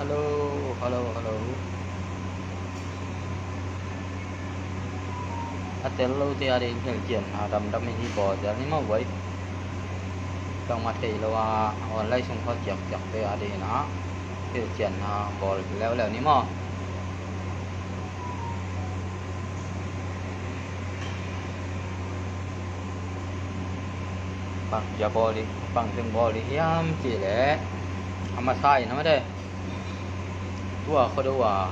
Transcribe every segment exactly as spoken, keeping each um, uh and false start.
Hello, hello, hello. A tel lo te a ding hilhcian a damdam in hi bawl zel ni maw guai. Tangmah thei lo a online sung khaw ciakciak te a ding in a hilhcian a bawl leuleu ni maw. Bang cia bawl dih, bang teng bawl dih hiam cih leh a masa in a mate. Tua khuado a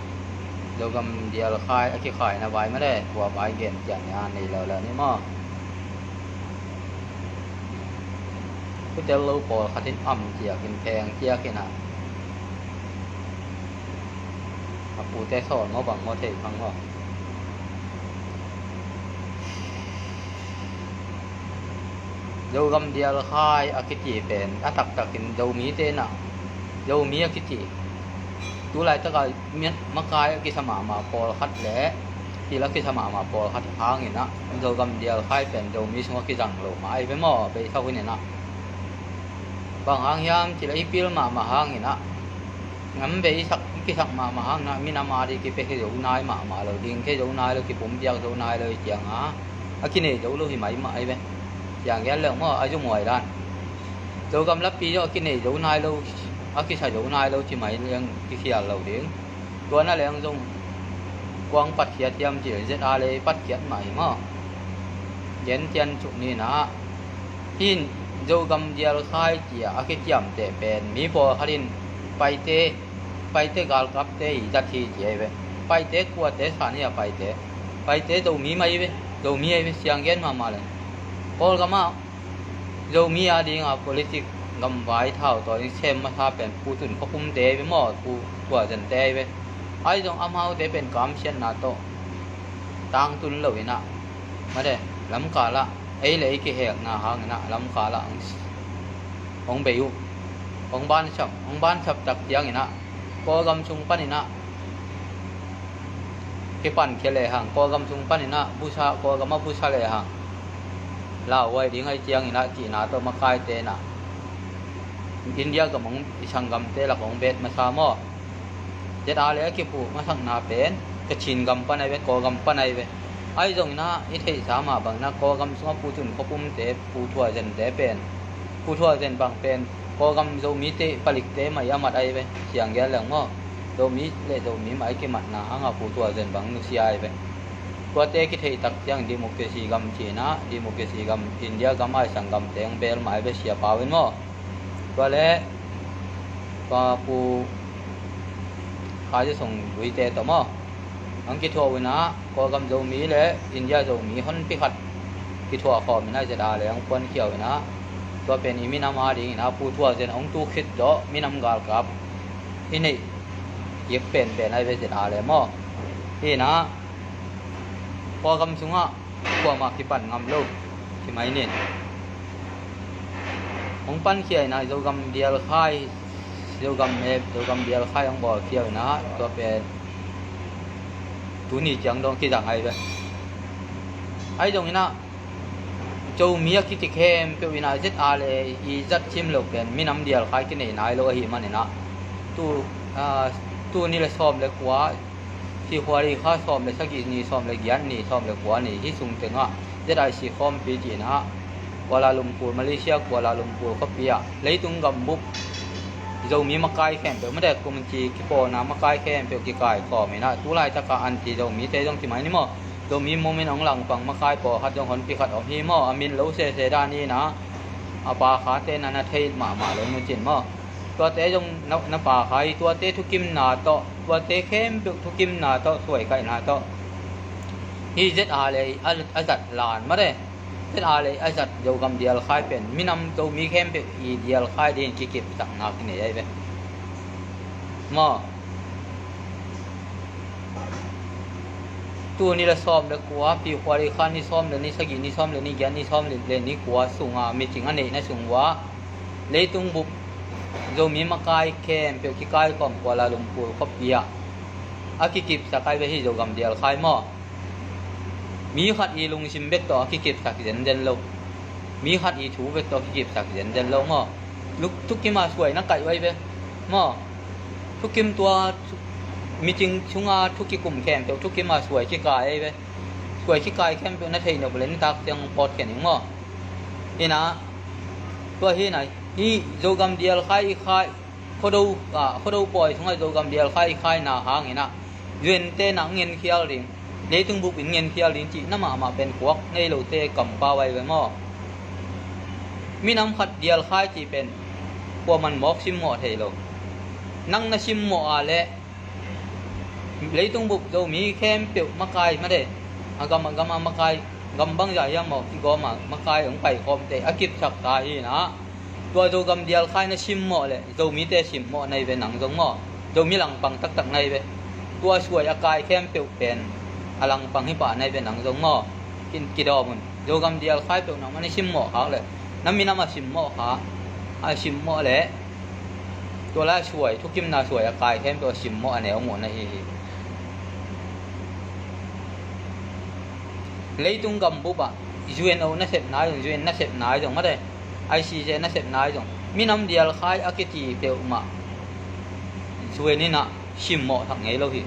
Zogam dial khai a kikhaina vai mate, tua vai gen cian nia nei leuleu ni maw. Kutel lo pawlkhat in am ciakin pheng ciakin a a pute sawl maw bang maw thei phang maw. Zogam dial khai a kiti pen a taktakin Zomite na Zomi a kiti tulaitaka makai a kisa mahmah pawlkhat le pil a kisa mahmah pawlkhat hangin a Zogam dial khai pen Zomi sungah kizang lo mah ahi ve maw, bei thau in a. Bang hang hiam cih leh i pil mahmah hangin a ngam ve i sak, i kisak mahmah hangin a minam a dih kipia khe zo nai mahmah lo, ding khe zo nai lo, kipumpiak zo nai lo i ciang a a kinei zo lo hi mai mah ahi ve. Ciang gen leng maw a zumuai dan Zogam lapi zo a kinei zo nai lo, a kisa zo nai lo ci mai leng kikhial lo ding. Tua na leng zong kuang patkhiat hiam cih leh Z R A patkhiat mah hi maw. Gen tian cuh ni na. Hin Zogam dial khai cia a kiciamteh pen mi pawlkhat in Paite, Paite galkapte i zat hi ci ahi ve. Paite kuate san hi a Paite. Paite Zomi mah hi ve. Zomi ahi ve siang gen mahmah leng. Kawlgam ah Zomi a dinga politik gamvai thau taw ding sem masa pen Pu Tun Khua Pumte ve maw, Pu Tua Zente ve. Ai zong amaute pen kamsiatna tawh tangtun lo inah mate lamkal ah ei le ei kihekna hang inah lamkal ah hong, hong bei uh, hong bansap, hong bansap tak ciang inah Kawlgam sung pan inah kipan khia lehang, Kawlgam sung pan inah busa, Kawlgam ah busa lehang lauhuai ding ahi ciang inah cihna tawh makaite inah India gam hong i sanggamte lak hong bet masa maw. Zet a le a kipuh masakna pen Kachin gam pan ahi ve, Kawlgam pan ahi ve. Ahi zong inah i theihsa mah bang inah Kawlgam sungah Pu Tun Khua Pumte, Pu Thua Zente pen, Pu Thua Zen bang pen Kawlgam Zomite palikte mah i a mat ahi ve, siang gen leng maw. Zomi le Zomi mah i kimatna hanga Pu Thua Zen bang nusia ahi ve. Tuate kitheih tak ciang democracy gam cihna, democracy gam India gam a i sanggamte hong bel mah ahi ve, sia pau in maw. Tua le tua Pu Khai Za Song Luite tawh maw hong kithuah uh inah Kawlgam Zomi le India Zomi honpi khat kithuah khawm inah Zet a le hong puankhia uh inah tua pen i minam a ding inah Pu Thua Zen hong tu khit zawh minam galkap i neih kik penpen ahi ve Zet a le maw. Hi inah Kawlgam sungah kuamah kipan ngam lo hi mai ni. Hong pankhia inah Zogam dial khai, Zogam hep, Zogam dial khai hong bawlkhia uh inah tua pen tuni ciang dong kizang ahi ve. Ahi zong inah Zomi a kiti khempeuh inah Zet a le i zat cim lo pen minam dial khai kinei nai lo ahi man inah tu, ah, tuni le sawm le kua February kha sawm le sagih ni, sawm le giat ni, sawm le kua ni hi sung tengah Z I C khawmpi cih inah Kuala Lumpur, Malaysia Kuala Lumpur khuapi ah leitung gambup Zomi makai khempeuh mate community kipawlna makai khempeuh kikai khawm inah tu laitakah anti Zomite zong ti mai ni maw. Zomi movement hong langpang makai pawlkhat zong honpi khat om hi maw. A min lo sese dan hi inah a pa khate na na thei mahmah lo nu cin maw. Tuate zong na, na pa kha hi, tuate thukimna tawh, tuate khempeuh thukimna tawh, suaikaihna tawh hi Z A le a, a zat lan mate. Z A le a zat Zogam dial khai pen minam Zomi khempeuh i dial khai ding kikipsakna kinei ahi ve maw. Tuni le sawm le kua February kha ni sawm le ni sagih, ni sawm le ni giat, ni sawm le ni kua sunga meeting a neihna sung uh ah leitung bup Zomi makai khempeuh kikai khawm Kuala Lumpur khuapi ah a kikipsak ahi ve hi Zogam dial khai maw. Mi khat i lungsim bek tawh a kikipsak zenzen lo. Mi khat i thu bek tawh a kikipsak zenzen lo maw. Luk thukim a suaina kaih uh ahi ve maw. Thukim tua, micing sunga thu kikum khempeuh, thukim a suai kikai ei ve. Suai kikai khempeuh na thei nop le nitak ciang pawt khen ing maw? Ina, tua hi na, hi Zogam Dial Khai i khai, Khuado, ah, Khuado pawi sungah Zogam Dial Khai i khaina hang ina, U N te na ngenkhial ding, leitung bup in ngenkhial ding cih na mahmah pen khuak nei lote kampau ai ve maw? Minam khat Dial Khai cih pen kuaman mawk simmawh thei lo. Nang na simmawh a leh leitung bup Zomi khempeuh makai mate, a gam a gam a makai, gam bangzah hiam maw, i gawm a makai hong paikhawmte a kipsak ta hi na. Tua Zogam Dial Khai na simmawh leh Zomite simmawh na hi ve nang zong maw? Zomi langpang taktak na hi ve. Tua suai a kai khempeuh pen a langpang hi pah na hi ve nang zong maw? Kin kidawm un. Zogam Dial Khai peuh nangmah na simmawh khak leh, na minam a simmawh kha, a simmawh leh tua lai suai, thukimna suai a kai khempeuh a simmawh a neu mawh na hi hi. Leitung gambup ah U N O nasepna zong, U N nasepna zong mate, I C J nasepna zong, minam Dial Khai a kiti peuhmah U N in ah simmawh thak ngei lo hi.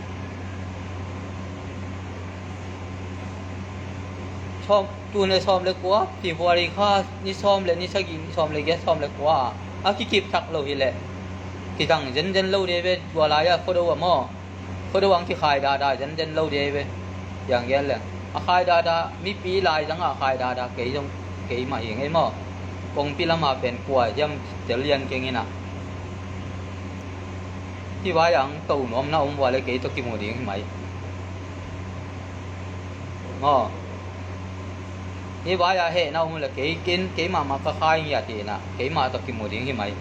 Sawm, tuni sawm le kua, February kha ni sawm le ni sagih, ni sawm le giat, sawm le kua a kikip thak lo hi leh kizang zenzen lo dei ve. Tua lai a Khuado a maw, Khuado ang kikhai dada zenzen lo dei ve. Piang gen leng a khai dada, mipi lai zang a khai dada, kei zong keimah hi ngei maw? Kongpi lama pen kua hiam tel lian keng ina. Hih vai ang to nuam na om vua le kei tawh kimu ding hi mai. Maw? Hih vai a heh na om le kei kin, keimah mah ka khai ngiat hi na, keimah tawh kimu ding hi mai.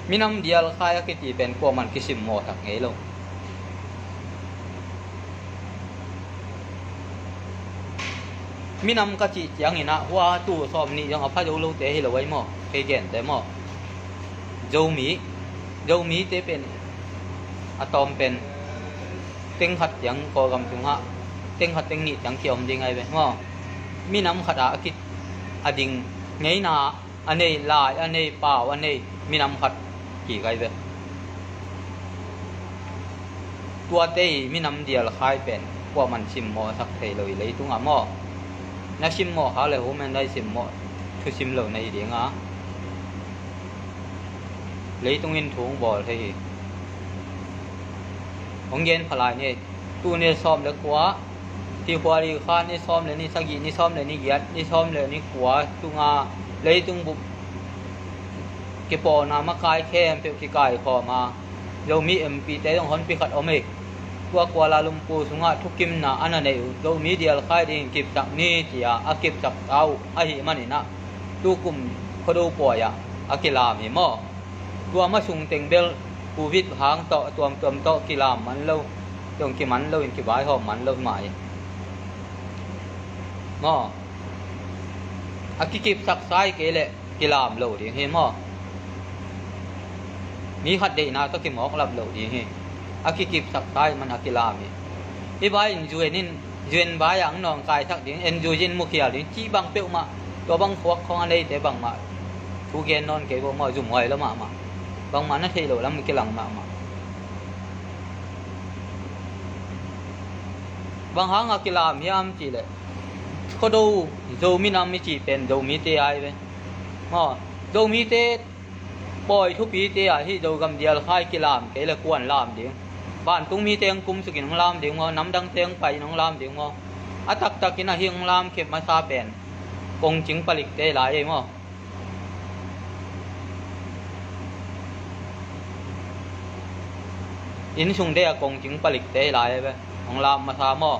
Minam Dial Khai a kiti pen kuaman kisimmawh thak ngei lo. Minam ka cih ciangin ah hua tu sawm nih zong a pha zo lote hi lo ai maw? Kei gente maw? Zomi, Zomite pen a tawm pen teng khat ciang Kawlgam sungah teng khat teng nih ciang kiom ding ai ve maw? Minam khat a a kit a ding ngeina a nei, lai a nei, pau a nei minam khat kik ai ve. Tuate i minam Dial Khai pen kuaman simmawh sak thei lo i leitungah maw? Na simmawh khak le human right simmawh thusim lo na hi dinga, leitung in thu hong bawl thei hi. Hong gen pha lai ni. Tuni sawm le kua, February kha ni sawm le ni sagih, ni sawm le ni giat, ni sawm le ni kua tunga leitung bup kipawlna makai khempeuh kikaikhawm a, Zomi M P te zong honpi khat om hi. Tua Kuala Lumpur sungah thukimna a na nei uh, Zomi Dial Khai dingin kipsak ni tia a kipsak ta uh ahih manin ah tukum Khuado pawi ah a kilam hi maw? Tua ma sung teng bel Covid hang tawh, a tuamtuam tawh kilam man lo, zong kiman lo in, kivaihawm man lo hi mah hi maw? A kikipsak sa hi kei leh kilam lo ding hi maw? Mi khat deihna tawh kimawk lap lo ding hi. A kikipsak sa hi man a kilam hi. Hih vai in U N in, U N vai ah ang nawngkaisak ding, N U G in mukhial ding cih bang peuhmah, tua bang khuak khawng a neite bangmah thu gen nawn kei bo maw? Zumhuai lo mahmah. Bangmah na theih loh lam kilang mahmah. Bang hang a kilam hiam cih leh Khuado, Zomi nam i cih pen Zomite ai ve maw? Zomite pawi thupite ah hih Zogam Dial Khai kilam kei le kuan lam ding? Vantung mite hong kumsukin hong lam ding maw? Namdangte hong pai in hong lam ding maw? A taktakin ahi hong lam khep masa pen kongcing palikte lai ei maw? Innsung dei a kongcing palikte lai ei ve, hong lam masa maw?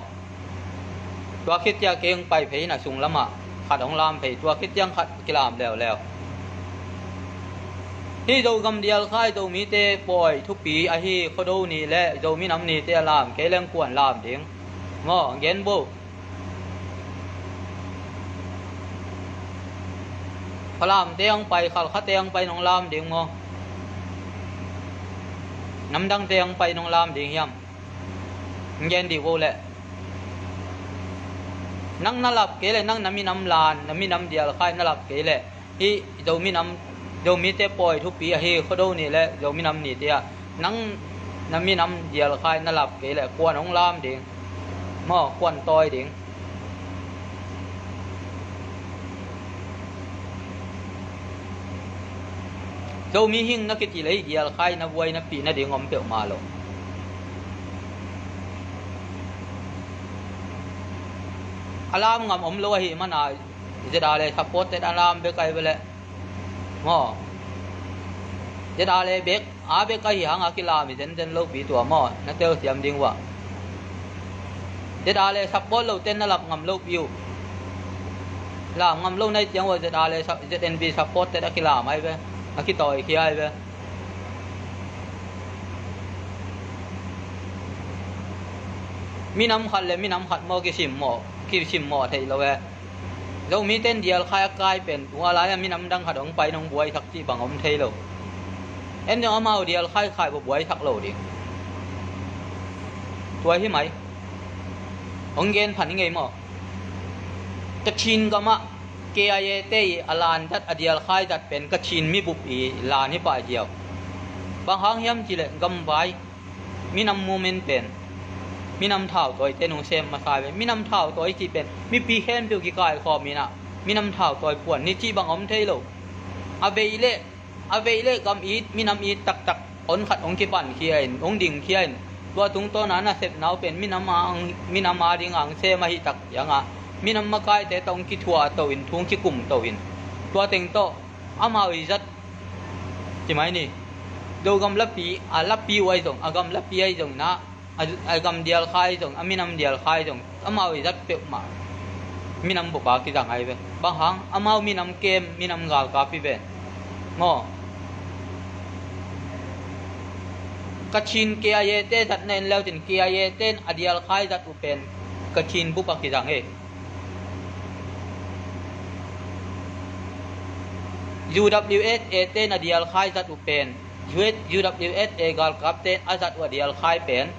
Tua khit ciang kei hong pai phei in a sung lamah khat hong lam phei, tua khit ciang khat kilam leuleu. Hih Zogam Dial Khai Zomite pawi thupi ahi Khuado nih le Zomi nam nite a lam kei leng kuan lam ding maw? Gen bo. Falamte ang pai, Khalkhate ang pai nong lam ding maw? Namdangte ang pai nong lam ding hiam? Gen dih vo leh. Nang na lap kei leh, nang na minam lan, na minam dialkhai na lap kei leh, hih Zo minam, Zomite pawi thupi ahi Khuado ni leh Zo minam nite ah nang na minam dialkhai na lap kei leh kuan hong lam ding maw, kuan tawi ding. Zomi hing na kiti leh hih dialkhai na buai na pih nading om peuhmah lo. A lam ngam om lo ahih mana ZRA supported a lam bek ahi ve leh maw. ZRA bek a bek ahi hang a kilam hi zenzen lopi tua maw, na telsiam ding uh ah. ZRA support lote na lap ngam lopi uh. Lam ngam lo na hih ciang uh ah ZRA sup-, ZNB supported a kilam ahi ve, a kitawi khia ahi ve. Minam khat leh minam khat maw kisimmawh, kisimmawh theih lo e. Zomite in dialkhai a kai pen tua lai-ah minam dang khat hong pai in hong buaisak cih bang om thei lo. En zong amau dialkhai khai buaisak lo ding. Tua hi mai. Hong gen phan hi ngei maw. Kachin gamah KIA te i a lan zat, a dialkhai zat pen Kachin mibup i lan hi pah ziau. Bang hang hiam cih leh gamvai minam movement pen minam thautawite nung sem masa ve. Minam thautawi cih pen mipi khempeuh kikaikhawm in ah minam thautawi puan ni cih bang om thei lo. A veih leh, a veih leh gam it, minam it taktak hon khat hong kipankhia in, hong dingkhia in, tua tungtawn a nasepna uh pen minam a, minam a ding a hong sem ahih tak ciangah minam makaite tawh hong kithuahto in, thu hong kikumto in, tua teng tawh amau i zat ci mai ni. Zogam lapi, a lapi uh ahi zong, a gam lapi ahi zong in ah, a, a gam dialkhai zong, a minam dialkhai zong, amau i zat peuhmah minam bup a kizang ahi ve. Bang hang, amau minam kem, minam galkap hi ve maw. Kachin KIA te zat na en leu cin, KIA te in a dialkhai zat uh pen Kachin bup a kizang e. UWSA te in a dialkhai zat uh pen, UWSA galkapte in a zat uh a dialkhai pen,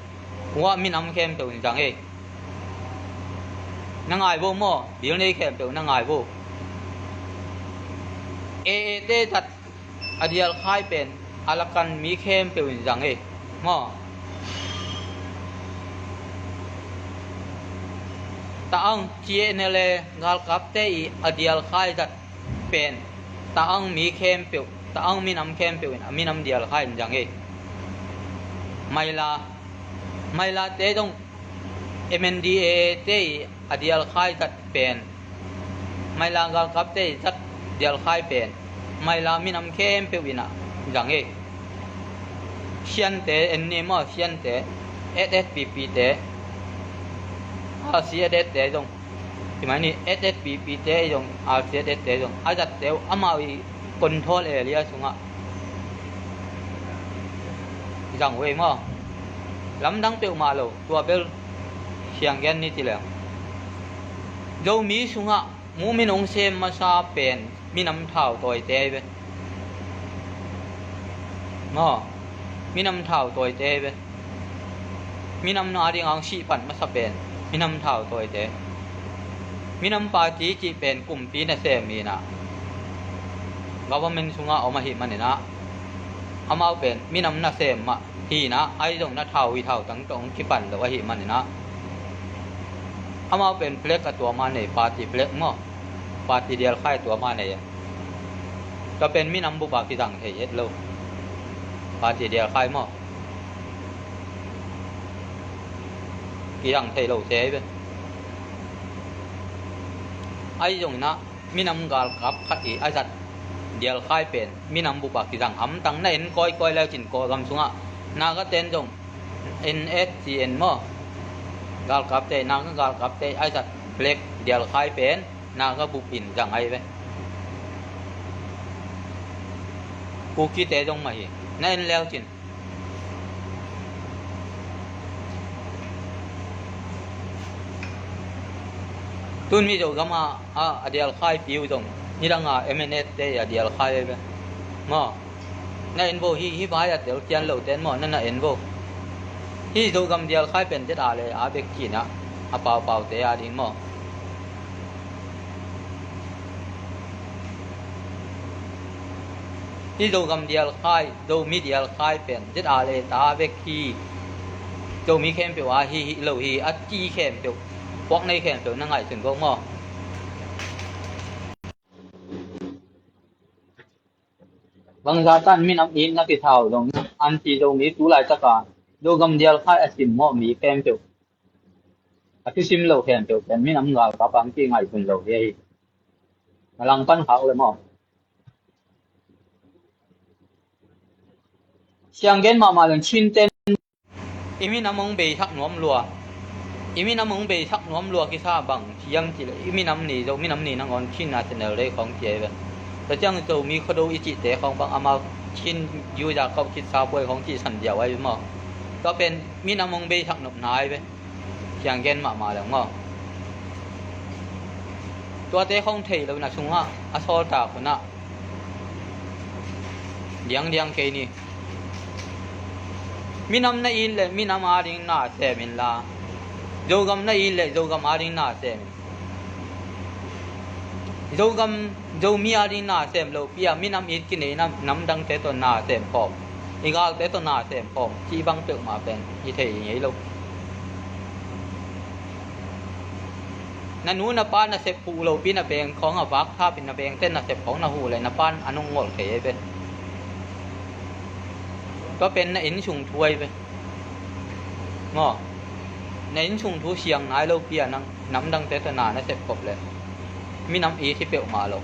uah minam khempeuh in zang e. Na ngai vo maw, bil nei khempeuh na ngai vo. AA te zat a dialkhai pen Arakan mi khempeuh in zang e maw. Taang TNLA galkapte i a dialkhai zat pen Taang mi khempeuh, Taang minam khempeuh in a minam dialkhai in zang e. Maila, Maila te zong MNDAA te i a dialkhai zat pen, Maila galkapte i zat dialkhai pen Maila minam khempeuh in a zang e. Siante en ni maw, Siante, SSPP te, RCSS te zong, ci mai ni, SSPP te zong, RCSS te zong a zatte uh amau i control area sungah zang uh ei maw. Lamdang peuhmah lo, tua bel siang gen ni ci leng, Zomi sungah movement hong sem masa pen minam thautawite ahi ve maw. Minam thautawite ahi ve. Minam na ding a hong sih pan masa pen minam thautawite. Minam party cih pen kumpi nasem hi in ah, government sungah om ahih manin ah, amau pen minam nasem mah hi in ah, ahi zong na thau hi, thautang tawh hong kipan lo ahih manin ah, amau pen flag a tua ma nei, party flag maw, party dialkhai a tua ma nei. Tua pen minam bup a kizang thei het lo. Party dialkhai maw, kizang thei lo se hi ve. Ahi zong in ah minam galkap khat i a zat dialkhai pen minam bup a kizang hamtang. Na en kawikawi leu cin, Kawlgam sungah Naga ten zong NSCN maw, galkapte, Naga galkapte a zat flag dialkhai pen Naga bup in zang ahi ve. Kukite zong mah hi, na en leu cin. Tun Mizo gam a, a, a dialkhai piu zong, nidang a MNF te a dialkhai ahi ve maw. Na en vo, hih, hih vai a tel kian lo ten maw, na, na en vo. Hih Zogam dialkhai pen ZRA le a bek kina, a paupau te a ding maw. Hih Zogam dial khai, Zomi dial khai pen Z R A ta bek hi. Zomi khempeuh a hi hi lo hi, a ci khempeuh, puak nei khempeuh na ngaihsun ko maw? Bangzah tan minam it na kithau zong, anti Zomi tu laitaka Zogam dial khai a simmawh mi khempeuh, a thusim lo khempeuh pen minam galkap a hong kingaihsun lo hi. A langpan khak le maw? Siang gen mahmah leng Chin ten i minam hong beisak nuam lua. I minam hong beisak nuam lua kisa bang hiam cihleh i minam ni, Zo minam ni nangawn Chin National Day khawng ci ahi ve. Tua ciang Zomi Khuado i cihte khawng bang amau Chin Yuja kauh khitsa puai khawng cihsan diau ahi ve maw? Tua pen minam hong beisak nopna ahi ve. Siang gen mahmah leng maw? Tuate khawng thei lo na sungah a sawltak hunah diangdiang kei ni. Minam na it leh minam ading na sem inla, Zogam na it leh Zogam ading na sem in. Zogam, Zomi ading na sem lopi a minam it kinei na namdangte tawh na sem khawm, i galte tawh na sem khawm cih bang peuhmah pen hi thei ngei lo. Na nu na pa nasep huh lopi na beng khawng a vak thapin na bengte nasep khawng na huh leh na pan a nung ngolh thei ei ve. Tua pen na innsung thu ei ve. Maw? Na innsung thu siang nai lopi a nang namdangte tawh na nasep khop leh minam it hi peuhmah lo.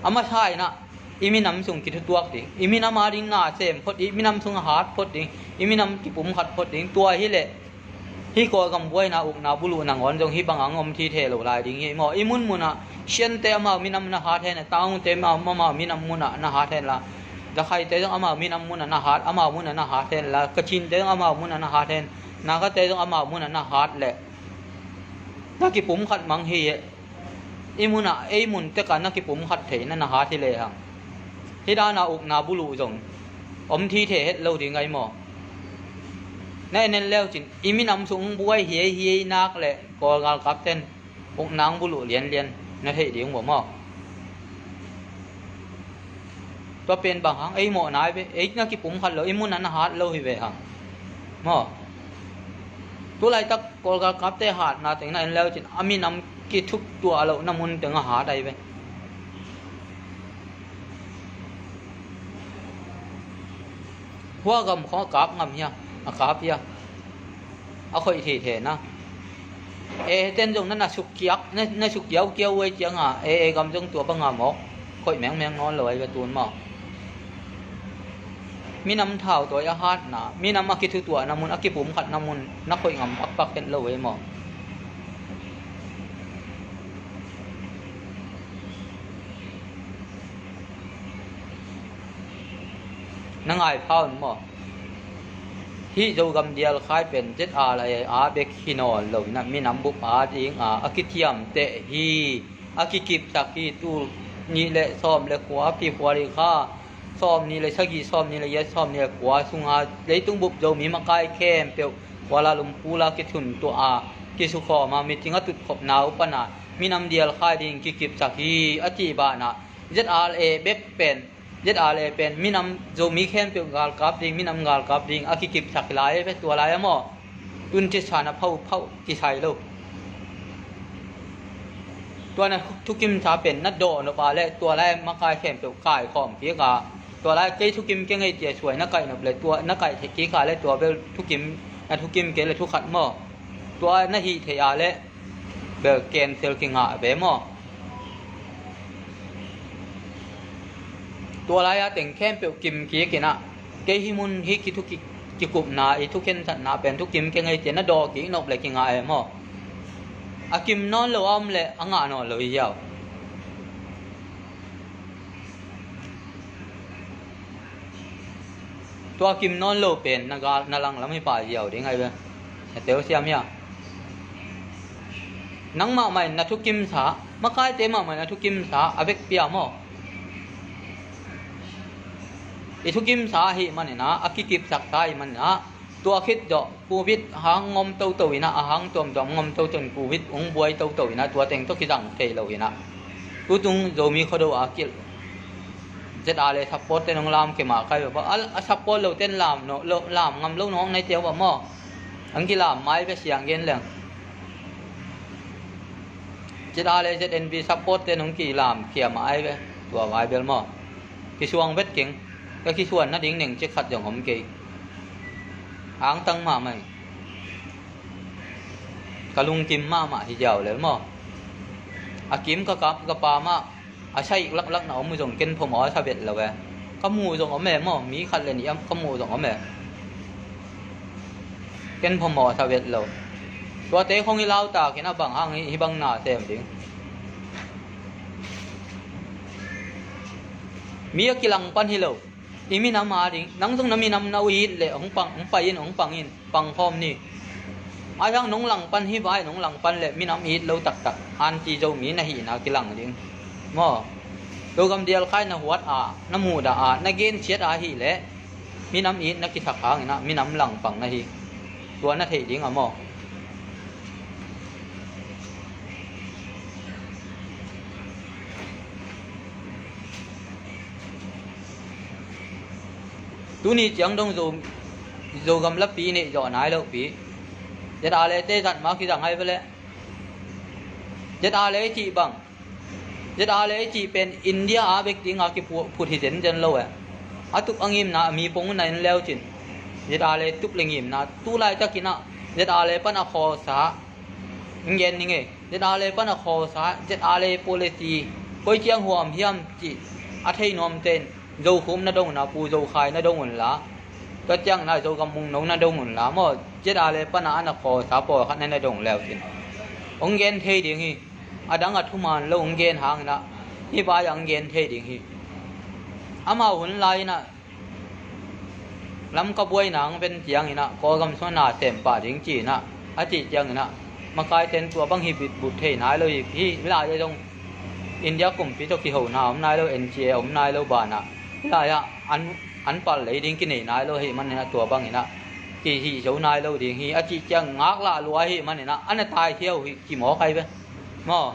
A masa inah i minam sung kithutuak ding, i minam ading na sem phot, i minam sung a hat phot ding, i minam kipumkhat phot ding. Tua hileh hih Kawlgam buaina ukna buluh nangawn zong hih bangah hong om thithe lo lai ding hi maw? I munmunah Siante amau minam na hat hen, Taungte amau minam munah na hat henla, Zakhaite zong amau minam munah na hat, amau munah na hat henla, Kachinte zong amau munah na hat hen, Nagate zong amau munah na hat leh na kipumkhat mang hi eh. I munah ei mun tekah na kipumkhat theihna na hat hi lehang, hih dana ukna buluh zong om thithe het lo ding ai maw? Na en en leucin i minam sung buai hiaihiai nak leh Kawl galkapten ukna buluh lianlian na theih ding uh maw? Tua pen bang hang ei mawh nai ve, ei na kipumkhat lo, i munah na hat lo hi ve hang maw? Tulaitak Kawl galkapte hatna teng na en leucin a minam kithuk tuah lohna mun teng a hat ai ve. Hua gam khawng a kap ngam hia? A kap hia? A khoih theithena. E ten zong na na sukkiak, na, na sukkiau kiau uai cianga e, e gam zong tua banga mawk khoih mengmeng nawn lo ai ve tun maw? Minam thau tawi a hatna, minam a kithutuahna mun, a kipumkhatna mun na khoih ngam pakpak het lo ei maw? Na ngai pha un maw? Hih Zogam dial khai pen Z R A a bek hi nawn lo inah minam bup a dinga a kithiamteh hi, a kikipsak hi. Tul nih le sawm le kua February kha sawm nih le sagih, sawm nih le giat, sawm nih le kua sunga leitung bup Zomi makai khempeuh Kuala Lumpur a kithun tuah a kisukhawm a meeting a tutkhopna uh pana minam dial khai ding kikipsak hi a cih banah Z R A bek pen, Z R A pen minam Zomi khempeuh galkap ding, minam galkap ding a kikipsak lai ve tua lai a maw? Tun cisa na phauphauh kisai lo. Tua na thukimsa pen na dawh nop a le tua lai makai khempeuh kaikhawm kik a, tua lai kei thukim keng ei tia suai na kaih nop le tua na kaih thei kik a le tua bel thukim, na thukim kei le thukhat maw? Tua na hih thei a le bel cancel kingah ve maw? Tua lai-a teng khempeuh kim kik inah kei hih mun hih kithu ki-, kikupna i thukhensatna pen thukim keng ei tia na daw kik nop le kingah e maw? A kim nawn lo a om le a ngah nawn lo hi hiau. Tua kim nawn lo pen na gal, na langlam hi pah ziau ding ai ve. Na teu siam hia? Nang mahmah in na thukimsa, makaite mahmah in na thukimsa a vekpi a maw? I thukimsa ahih maninah, a kikipsaksa ahih maninah, tua khit zawh covid hang ngom toto inah, a hang tuamtuam ngom toto in covid hong buai toto inah, tua teng tawh kizang thei lo inah. Tutung Zomi Khuado a kilh ZRA le support ten hong lam kei mah kai beh a, a support lo ten lam, no, lo, lam ngam lo nong nai tia beh maw. Ang kilam mai beh siang gen leng. ZRA le ZNB support ten hong kilam kia mah ai beh. Tua vai bel maw. Kisuang vet keng. Ka kisuan nading neng cek khat zong om kei. Angtang mahmah hi. Ka lungkim mahmah hi ziau lel maw. A kim ka kap ka pa mah a saik laklak na om uh zong ken phamawh a sa vet lo e. Ka muh zong om e maw, mi khat le nih am ka muh zong om e. Ken phamawh a sa vet lo. Tuate khong i lautak in a bang hang hi, hi bang na sem ding. Mi a kilang pan hi lo. I minam a ding, nang zong na minam na uh it leh hong pang, hong pai in, hong pang in, pang khawm ni. A hiang nong lang pan hi vai, nong lang pan leh minam it lo taktak anti Zomi na hihna kilang ding maw. Zogam dial khai na huat a, na muhdah a, na gensiat a hih leh minam it na kisak hangin ah minam lang pang na hi. Tua na theih ding a maw. Tuni ciang dong Zo, Zogam lapi neih zawh nai lopi. ZRA le te zat ma kizang hai ve leh. ZRA le cih bang. ZRA le cih pen India a bek dinga kiphut hi zenzen lo e. A tup a ngimna a mi pong na in leu cin. ZRA le tup le ngimna tu laitakin ah ZRA le pan a khawlsa. Ingen ning e. ZRA le pan a khawlsa, ZRA le policy koi ciang huam hiam cih a thei nuam ten Zokhum na dong un a, Pu Zokhai na dong un la. Tua ciang na Zogam Mungno na dong un la maw, ZRA le pan a an a khawlsa pawlkhat na na dong leu cin. Hong gen thei ding hi. A dang a thuman lo hong gen hangin ah hi vai ah hong gen thei ding hi. Amau hun lai-in ah Lamka buaina ang ven ciangin ah Kawlgam sungah na sem pah ding ci-in ah a cih ciangin ah makaite in tua bang hi bitbut thei nai lo hi. Hih lai-ah zong India kumpi tawh kihona om nai lo, NCA om nai lo banah hih lai-ah an, an palh lei ding kinei nai lo ahih manin ah tua bangin ah kihih zo nai lo ding hi a cih ciang ngaklah lua ahih manin ah a na taikhia uh hi kimawk ai ve maw.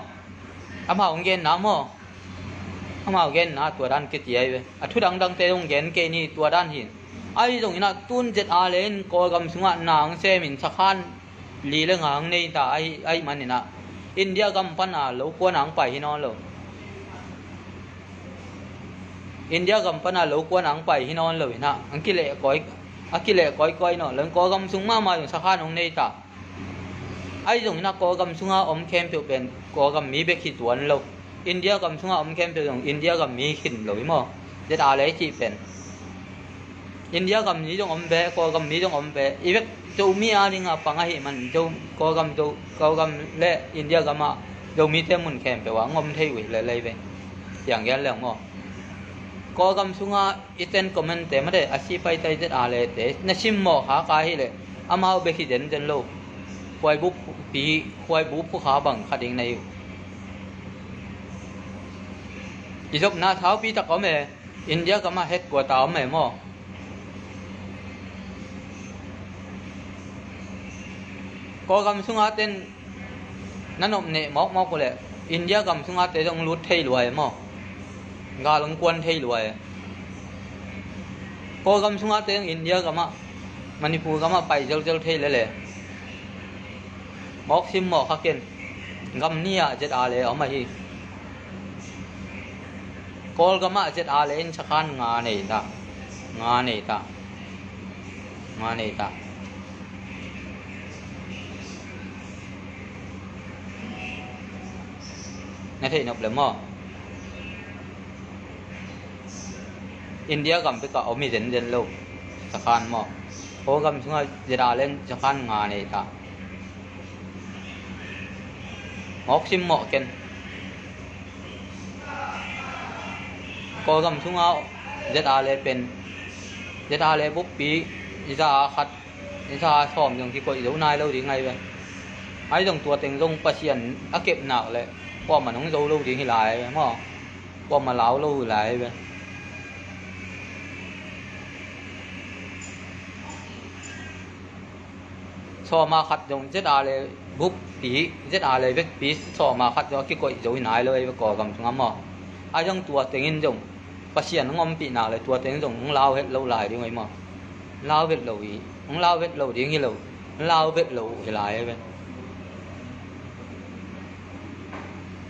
Amau hong genna maw. Amau genna tua dan kiti ai ve. A thu dangdangte zong gen kei ni tua dan hi. Ahi zongin ah tun ZRA le in Kawlgam sungah na hong semin sakhan li le nga hong nei ta ahi, ahih manin ah India gam pana lo kuan a hong pai hi nawn lo. India gam pana lo kuan a hong pai hi nawn lo in ah hong kileh kawikawi, a kileh kawikawi nawn lo in Kawlgam sung mahmah zong sakhan hong nei ta. Ahi zongin ah Kawlgam sunga om khempeuh pen Kawlgam mi bek hi tuan lo. India gam sunga om khempeuh zong India gam mi khin lo hi maw. ZRA le cih pen India gam mi zong om ve, Kawlgam mi zong om ve. I bek Zomi a dinga pang ahih man Zo, Kawlgam Zo, Kawlgam le India gamah Zomite mun khempeuh ah hong om thei uh hi lel ei ve. Ciang gen leng maw. Kawlgam sunga i ten comment te mate a si paitai ZRA le te na simmawh kha ka hileh amau bek hi zenzen lo. Khuaibu pi, khuaibu phu kha bang kha ding na hi uh. I zopna thaupi tak om e. India gamah headquarter om e maw. Kawlgam sunga ten na nop neh mawkmawk uh leh India gam sunga te zong lut thei lua e maw. Gal hong kuan thei lua e. Kawlgam sunga te zong India gamah, Manipur gamah pai zelzel thei lel e. Mawk simmawh kha ken. Gam ni ah ZRA le om ahi. Kawlgamah ZRA le in sakhan nga nei ta. Nga nei ta. Nga nei ta. Na theih nop le maw. India gam pekah om hi zenzen lo. Sakhan maw. Kawlgam sungah ZRA le in sakhan nga nei ta. Mawk simmawh ken. Kawlgam sunga ZRA le pen ZRA le bukpi i za a khat i za a sawm zong kikoih zo nai lo ding ai ve. Ai zong tua teng zong Pasian a kepnak le kuamah nong zo lo ding hi lai ve maw. Kuamah lau lo hi lai ve. Sawma khat zong ZRA le Bukpi zet a lei vekpi sawm a khat zong a kikoih zo hi nai lo ei ve Kawlgam sungah maw. A zong tua tengin zong Pasian hong ompih nak le tua tengin zong hong lau het lo lai ding ei maw. Lau vet lo hi, hong lau vet lo ding hi lo, hong lau vet lo hi lai ei ve.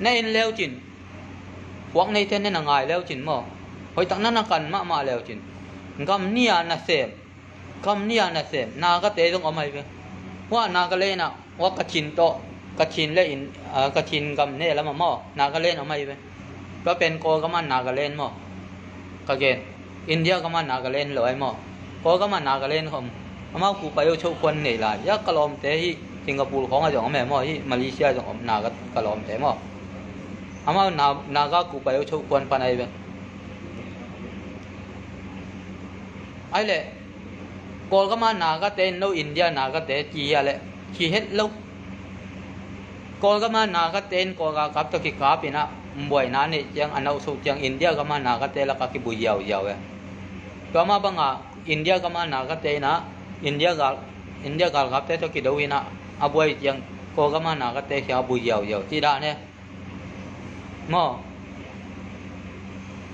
Na in leu cin, puak neite ne na ngai leu cin maw. Hoihtak na na kan mahmah leu cin, gam nia na sem, gam nia na sem Nagate zong om ahi ve. Hua Nagaland ah, hua Kachin tawh, Kachin le in, ah, Kachin gam ne lam ah maw Nagaland om ahi ve. Tua pen Kawlgam ah Nagaland maw. Ka gen, India gam ah Nagaland lo ai maw. Kawlgam ah Nagaland om. Amau kupa yo cho khuan nei lai. Ya ka lawmte hi Singapore khawng ah zong om e maw, hi Malaysia zong om Naga ka lawmte maw. Amau Na-, Naga kupa yo cho khuan pan ai ve. Ai le, Kawlgam ah Nagate in lo India Nagate ci a le, ci het lo. Kawlgam ah Nagate in Kawlgalkap tawh kikap in ah buaina neih ciang a nauhsuh ciang India gam ah Nagate lakah kibui ziauziau e. Tua mah bang a India gam ah Nagate in ah India gal, India galkapte tawh kido in ah a buai ciang Kawlgam ah Nagate kiang a bui ziauziau cih dan e. Maw.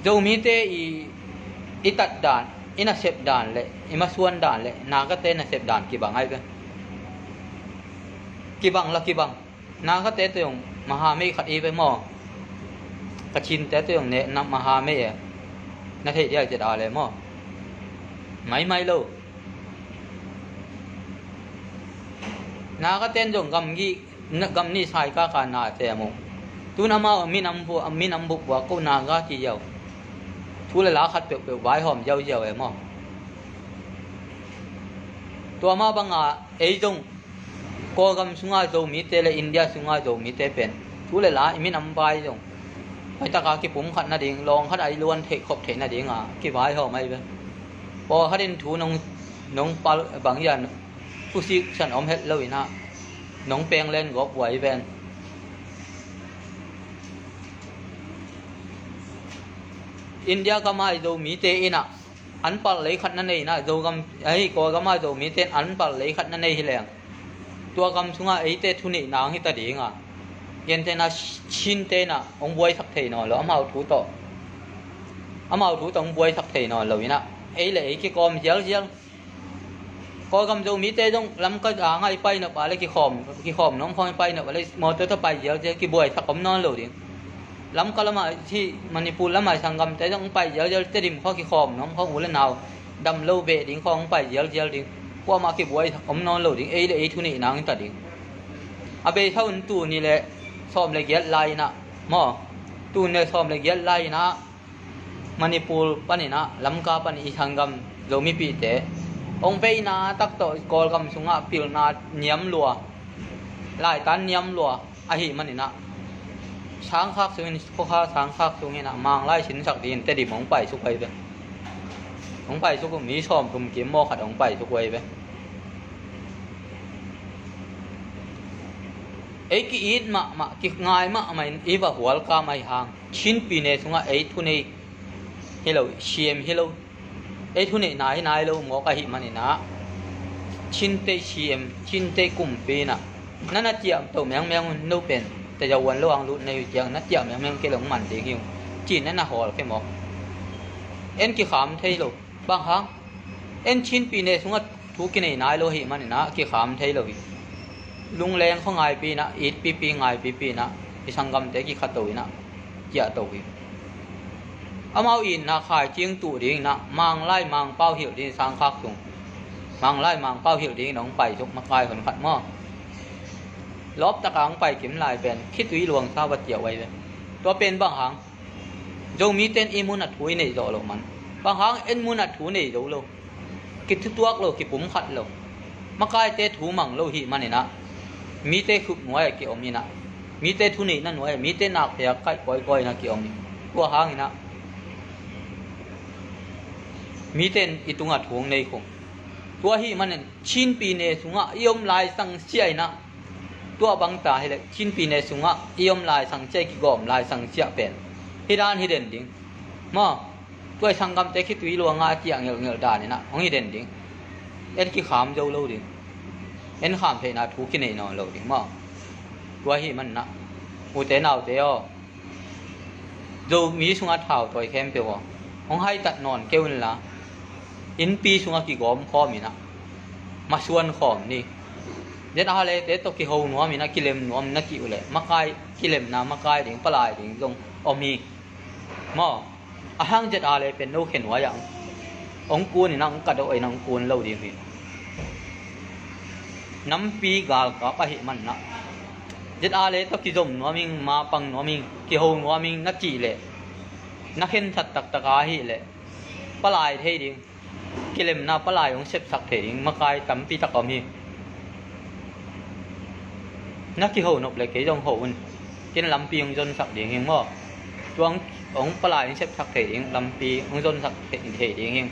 Zomite i, i tat dan, i nasep dan le i masuan dan le Nagate nasep dan kibang ai ve. Kibang la kibang. Nagate tawh zong mahamei khat i ve maw. Kachinte tawh zong ne na mahamei e. Na theih diak zet a le maw. Maimai lo. Nagate in zong gam gih, gam nih sai kaka na sem uh. Tun amau a minam bu, a minam buk bua ko Naga ci ziau. Thu le la khat peuhpeuh vaihawm ziauziau e maw. Tua mah bang a ei zong Kawlgam sungah Zomite le India sungah Zomite pen thu le la i minam vai zong hoihtak a kipumkhat nading, lawng khat a i luan theih khop theih nading a kivaihawm ahi ve. Pawlkhat in thu nong, nong pal bang hian thusik san om het lo in ah nong peng len gawp uai ven. India gam ah Zomite in ah an palh lei khat na nei in ah Zogam, ei, Kawlgam ah Zomite in an palh lei khat na nei hi leng tua gam sungah eite thuneih nang hi ta ding a. Gentehna Chinte in ah hong buaisak thei nawn lo, amau thu tawh, amau thu tawh hong buaisak thei nawn lo in ah ei le ei kikawm zialzial. Kawlgam Zomite zong Lamka a ngai pai nop a le kikhawm, kikhawm nuam khawng i pai nop a le mawtaw tawh pai zialzial, kibuaisak om nawn lo ding. Lamka lamah hi Manipur lamah i sanggamte zong pai zialzial, Tedim khawng kikhawm nuam khawng u le nau dam lo beh ding khawng pai zialzial ding. Kuamah kibuaisak om nawn lo ding, ei le ei thuneih nang hi ta ding. A beisa un tuni le sawm le giat lai in ah maw, tuni le sawm le giat lai in ah Manipur panin ah Lamka panin i sanggam Zomipihte hong beina tak tawh Kawlgam sungah pilna niam lua, laitan niam lua ahih manin ah sangkhak sungin, khua kha sangkhak sungin ah Manglai sinsak dingin Tedim hong paisuk ahi ve. Hong paisuk uh, mi sawm thum kim maw khat hong paisuk uh ahi ve. Ei ki-it mahmah, kingai mahmah in i va hualkam ahi hang Chin pyine sungah ei thunei hi lo, C M hi lo. Ei thuneihna hi nai lo mawk ahih manin ah Chinte C M, Chinte kumpi in ah na na ciah to mengmeng un, no pen tazawan lo ang lut nei uh ciang na ciah mengmeng kei lo hong man ding hi ung ci-in na na hawl khe mawk. En kikham thei lo. Bang hang? En Chin pyine sungah thu kinei nai lo ahih manin ah kikham thei lo hi. Lungleng khua ngaipi in ah, itpipi ngaipipi in ah i sanggamte kikhato in ah ciahto hi. Amau itna khaicing tuh ding in ah Manglai Mangpau hilh ding sangkhak sung, Manglai Mangpau hilh ding in hong paisuk makai hun khat maw. Lawptak a hong pai kim lai pen khitui luangsa va ciah uh ahi ve. Tua pen bang hang? Zomite in i mun a thu i neih zawh loh man. Bang hang? En mun a thu nei zo lo, kithutuak lo, kipumkhat lo. Makaite thu mang lo ahih manin ah mite khut nuai ah kiom in ah, mite thuneihna nuai ah, mite nakpia kaih kawikawi in ah kiom in, tua hangin ah mite in i tungah thu hong nei khum. Tua ahih manin Chin pyine sungah i om laisang sia in ah, tua bang ta hileh Chin pyine sungah i om laisang sia, i kigawm laisang sia pen hi dan hi den ding maw. Tua i sanggamte khitui luanga a ciah ngelhngelh dan in ah hong hi den ding. En kikham zo lo ding. en kham theihna thu kinei nawn lo ding maw? Tua hi manah ute naute aw, Zomi sungah thau tawi khempeuh aw, hong haitat nawn keu inla, innpi sungah kigawm khawm inah masuan khawm ni. ZRA le te tawh kiho nuam inah kilem nuam na cih uh leh makai, kilemna makai ding, palai ding zong om hi maw? A hang ZRA le pen no khe nuai ah hong kun inah hong ka dawh inah hong kun lo ding hi. Nampi galkap ahih manah ZRA le tawh kizom nuam ing, mapang nuam ing, kiho nuam ing na cih leh, na khensat taktak ahih leh palai thei ding, kilemna palai hong sepsak thei ding makai tampi tak om hi. Na kiho nop le kei zong ho un, ken lampi hong zonsak ding hing maw? Tua hong palai hong sepsak thei ding, lampi hong zonsak thei, thei ding hing.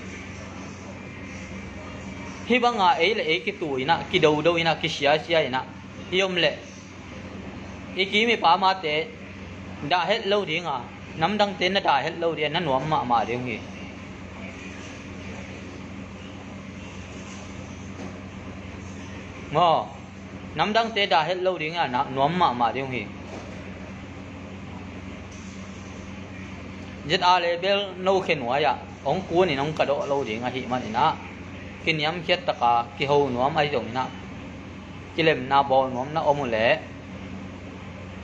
Hih banga ei le ei kitu inah, kidodo inah, kisiasia inah i om leh i kim i pamate dah het lo dinga, namdangte na dah het lo dinga na nuam mahmah ding hi. Maw, namdangte dah het lo dinga na nuam mahmah ding hi. ZRA le bel no khe nuai ah hong kun in hong ka dawh lo ding ahih man inah, kiniamkhiat taka kiho nuam ahi zong inah, kilemna bawl nuam na om uh leh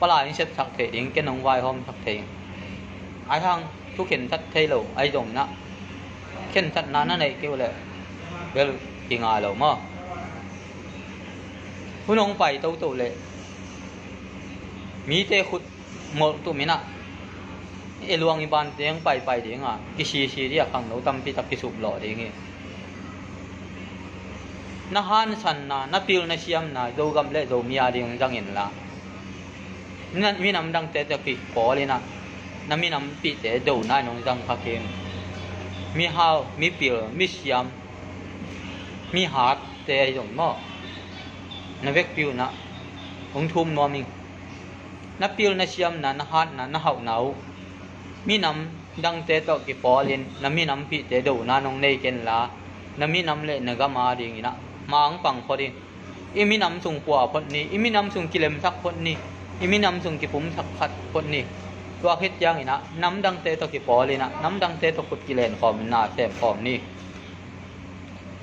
palai in sepsak thei ding, ken hong vaihawmsak thei ding. Ahi hang thu khensat thei lo ahi zong inah, khensatna na neih kei uh leh bel kinga lo maw? Hun hong pai toto leh mite khut molh tum inah i luang i bante hong paipai dinga, kisisi dih a khangno tampi tak kisup lawh ding hi. Na hansanna, na pil na siamna Zogam le Zomi a ding zang inla, na minam dangte tawh kipawl inah na minampihte dona in hong zang kha kim. Mihau, mipil, misiam, mihatte ahi zong maw, na vekpi unah hong thum nuam ing. Na pil na siamna, na hatna, na hauhna uh minam dangte tawh kipawlin na minampihte dona nong nei kenla, na minam le na gam a dinginah ma hong pang phot in. I minam sung pua phot ni, i minam sung kilemsak phot ni, i minam sung kipumsak khat phot ni. Tua khit cianginah nam dangte tawh kipawlinah nam dangte tawh khut kilenkhawmin na semkhawm ni.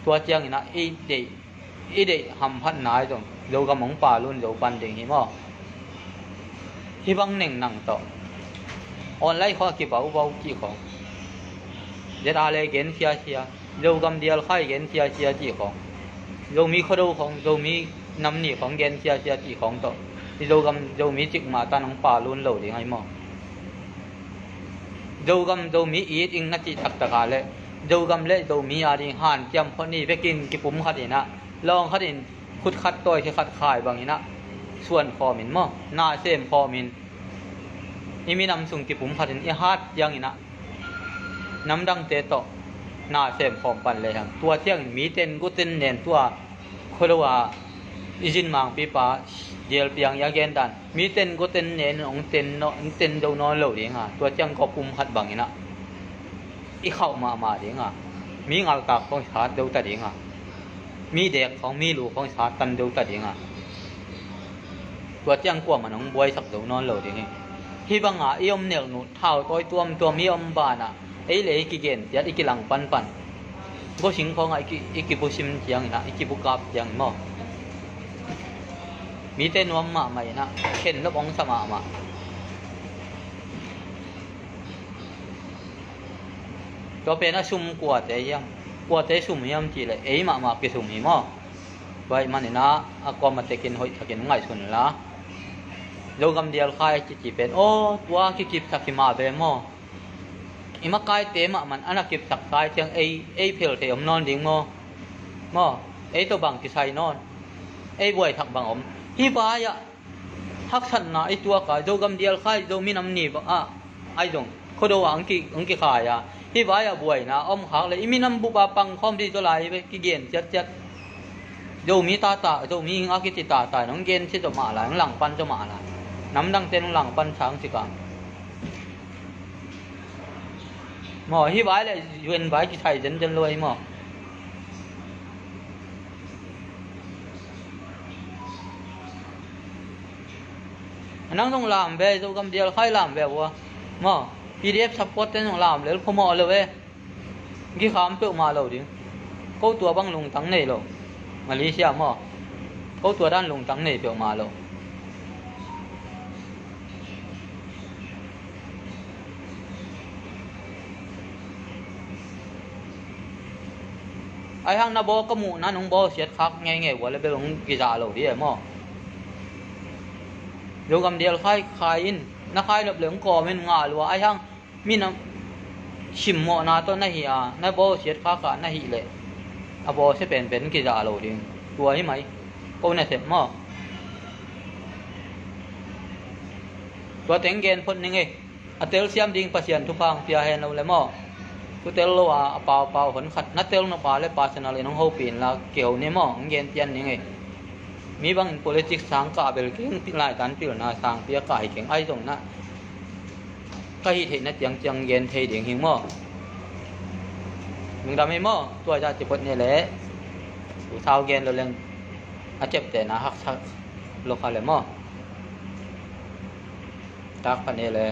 Tua cianginah i deih i deih hamphatna ahi zong Zogam hong palun zo pan ding hi maw? Hih bang neng nang tawh online khawng a kibaubau cih khawng, ZRA le gen khiakhia, Zogam dialkhai gen khiakhia cih khawng, Zomi Khuado khawng, Zomi nam nih khawng gen khiakhia cih khawng tawh i Zogam Zomi cikmah tan hong palun lo ding ahi maw? Zogam Zomi it ing na cih taktakah le Zogam le Zomi a ding hanciam phot ni, vekin kipum khat inah lawng khat in khut khat tawi khe khat khai banginah suan khawmin maw, na sem khawmin i minam sung kipum khatin i hat cianginah nam dangte tawh na sem khawm pan lehang, tua ciangin miten guten nen tua Khuado a i zin mangpipa dialpiang i a gendan miten guten nen hong ten zo nawn lo dinga, tua ciang kawpum khat banginah i khauh mahmah dinga, mi ngaltak khawng i sat zo ta dinga, mi dek khawng mi lu khawng i sat tan zo ta dinga, tua ciang kuaman hong buaisak zo nawn lo ding hi. Hih banga i om nelnuh thau tawi tuamtuam i om banah ei le ei kigen ciat i kilang panpan, gosing khawngah i ki, i kibusim cianginah i kibukap ciangin maw, mite nuam mahmah inah khen lop hong sa mahmah. Tua pen a sum kuate hiam, kuate sum hiam cihleh ei mahmah kisum hi maw? Tua ih maninah a kuama tekin hoih takin ngaihsun la. Zogam dialkhai a kici pen aw, tua kikipsak hi mah ve maw? I makaite mahmah a na kipsak sai ciang ei, ei phel thei om nawn ding maw? Maw, ei tawh bang kisai nawn, ei buaithak bang om? Hih vai-ah haksatna i tuaka Zogam dialkhai Zomi nam ni bangah ahi zong Khuado ah hong ki, hong kikhai a, hih vai-ah buaina a om khak le i minam bup a pangkhawm dih zaw lai ve, kigen ciatciat. Zomi tata, Zomi hing a kici tata in hong gen ci zaw mah lai, hong langpan zaw mah lai. Namdangte in hong langpan sang cika maw? Hih vai le U N vai kisai zenzen lo ahi maw? Nang zong lam ve, Zogam dial khai lam ve ua. Maw, P D F support ten zong lam lel phamawh lo e. Kikham peuhmah lo ding. Ko tua bang lungtang nei lo. Malaysia maw, ko tua dan lungtang nei peuhmah lo. Aihang na bawl ka muhna nung bawlsiat khak ngeingei ua le bel hong kizah lo dih e maw. Zogam dial khai khai in, na khai nop le hong kawm in ngah lua. Aihang mi na simmawhna tawh na hih a, na bawlsiat khak a na hih leh a bawlsia penpen kizah lo ding. Tua hi mai. Ko nasep maw. Tua teng gen phot ning ei. A telsiam ding Pasian thupha hong pia hen lo le maw. Thu tel lo a, a paupau hon khat na tel nop a le personal in hong hopih inla kiho ni maw, hong gen pian ning ei. Mi bangin politics sang kah bel keng, laitan pilna sang pia kah hi keng, ahi zong na ka hih theihna ciangciang gen thei ding hi maw. Lungdam hi maw, tua zah ci phot ni le. U Thau gen lo leng a ciaptehna haksa lo kha le maw. Tak pha ni le.